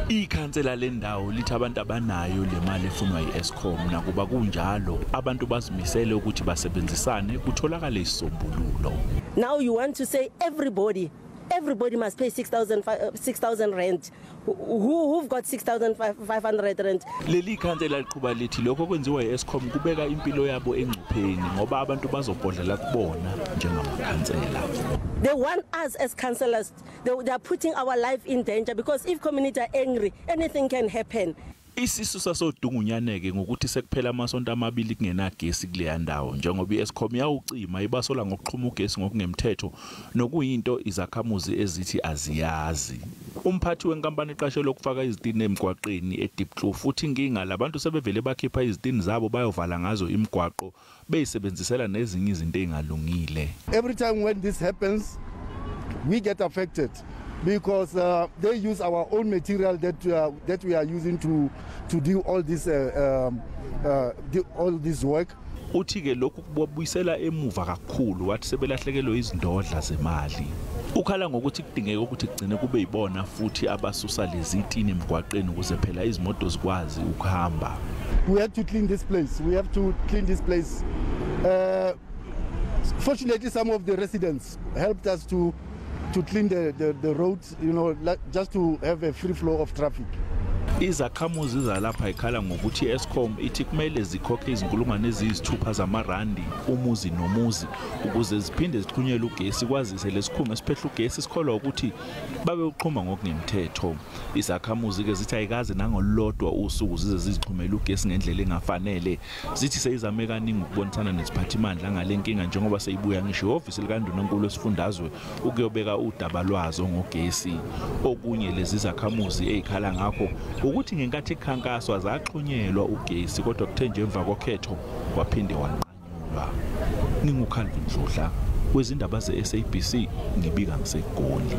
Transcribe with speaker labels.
Speaker 1: Ikhansela lendawo lithi abantu abanayo le mali efunwa yi-Eskom. Nakuba kunjalo, abantu bazimisele ukuthi basebenzisane kutholakale isisombululo.
Speaker 2: Now you want to say everybody must pay 6,000 rand. Who've got 6,500 rand?
Speaker 1: Leli khansela liqhuba lithi lokho kwenziwa yi-Eskom kubeka impilo yabo engcupheni, ngoba abantu bazobhodlela kubona njengamakhansela.
Speaker 2: They want us as councillors, they are putting our life in danger, because if community are angry, anything can happen.
Speaker 1: Isisu sasodungunyaneke ngokuthi sekuphela amasonto amabili kungenagesi kuleya ndawo, njengoba i-Eskom yawucima ibasola ngokuxhuma ugesi ngokungemthetho, nokuyinto izakhamuzi ezithi aziyazi. Umphathi wenkampani eqashelwe ukufaka izitini emgwaqeni eDiepkloof futhi inkinga labantu sebevele bakhipha izitini zabo bayovala ngazo imigwaqo, beyisebenzisela nezinye izinto ezingalungile.
Speaker 3: Every time when this happens, we get affected, because they use our own material that we are using to do all this work.
Speaker 1: Uthi ke lokhu kubabuyisela emuva kakhulu, wathi sebelahlekelwe izindodla zemali. Ukhala ngokuthi kudingeka ukuthi kugcine kube yibona futhi abasusa lezi tini emgwaqeni ukuze phela izimoto zikwazi ukuhamba.
Speaker 3: We have to clean this place. We have to clean this place. Fortunately, some of the residents helped us to clean the roads, just to have a free flow of traffic.
Speaker 1: Izakhamuzi zalapha ikhala ngokuthi Eskom ithi kumele zikhokhe izinkulungwane eziyisithupha zamarandi umuzi nomuzi ukuze ziphinde zixhunyelwe ugesi, kwazise lesikhungo esiphehla ugesi sikholwa ukuthi babe uxhuma ngokungemthetho. Izakhamuzi ke zithi ayikaze nangolodwa usuku zize zizixhumele ugesi ngendlela engafanele. Zithi seyizame kaningi ukubonisana neziphathimandla ngale nkinga, njengoba seyibuya ngisho ihhovisi likaNdunankulu wesifundazwe ukuyobeka udaba lwazo ngogesi. Okunye lezi zakhamuzi ezikhala ngakho ukuthi ngenkathi ikhankaswa zaxhunyelwa ugesi, kodwa kuthe nje emva kokhetho waphinde wanqanyulwa. NginguCalvin Dludla wezindaba ze-SABC, ngibika ngiseGoli.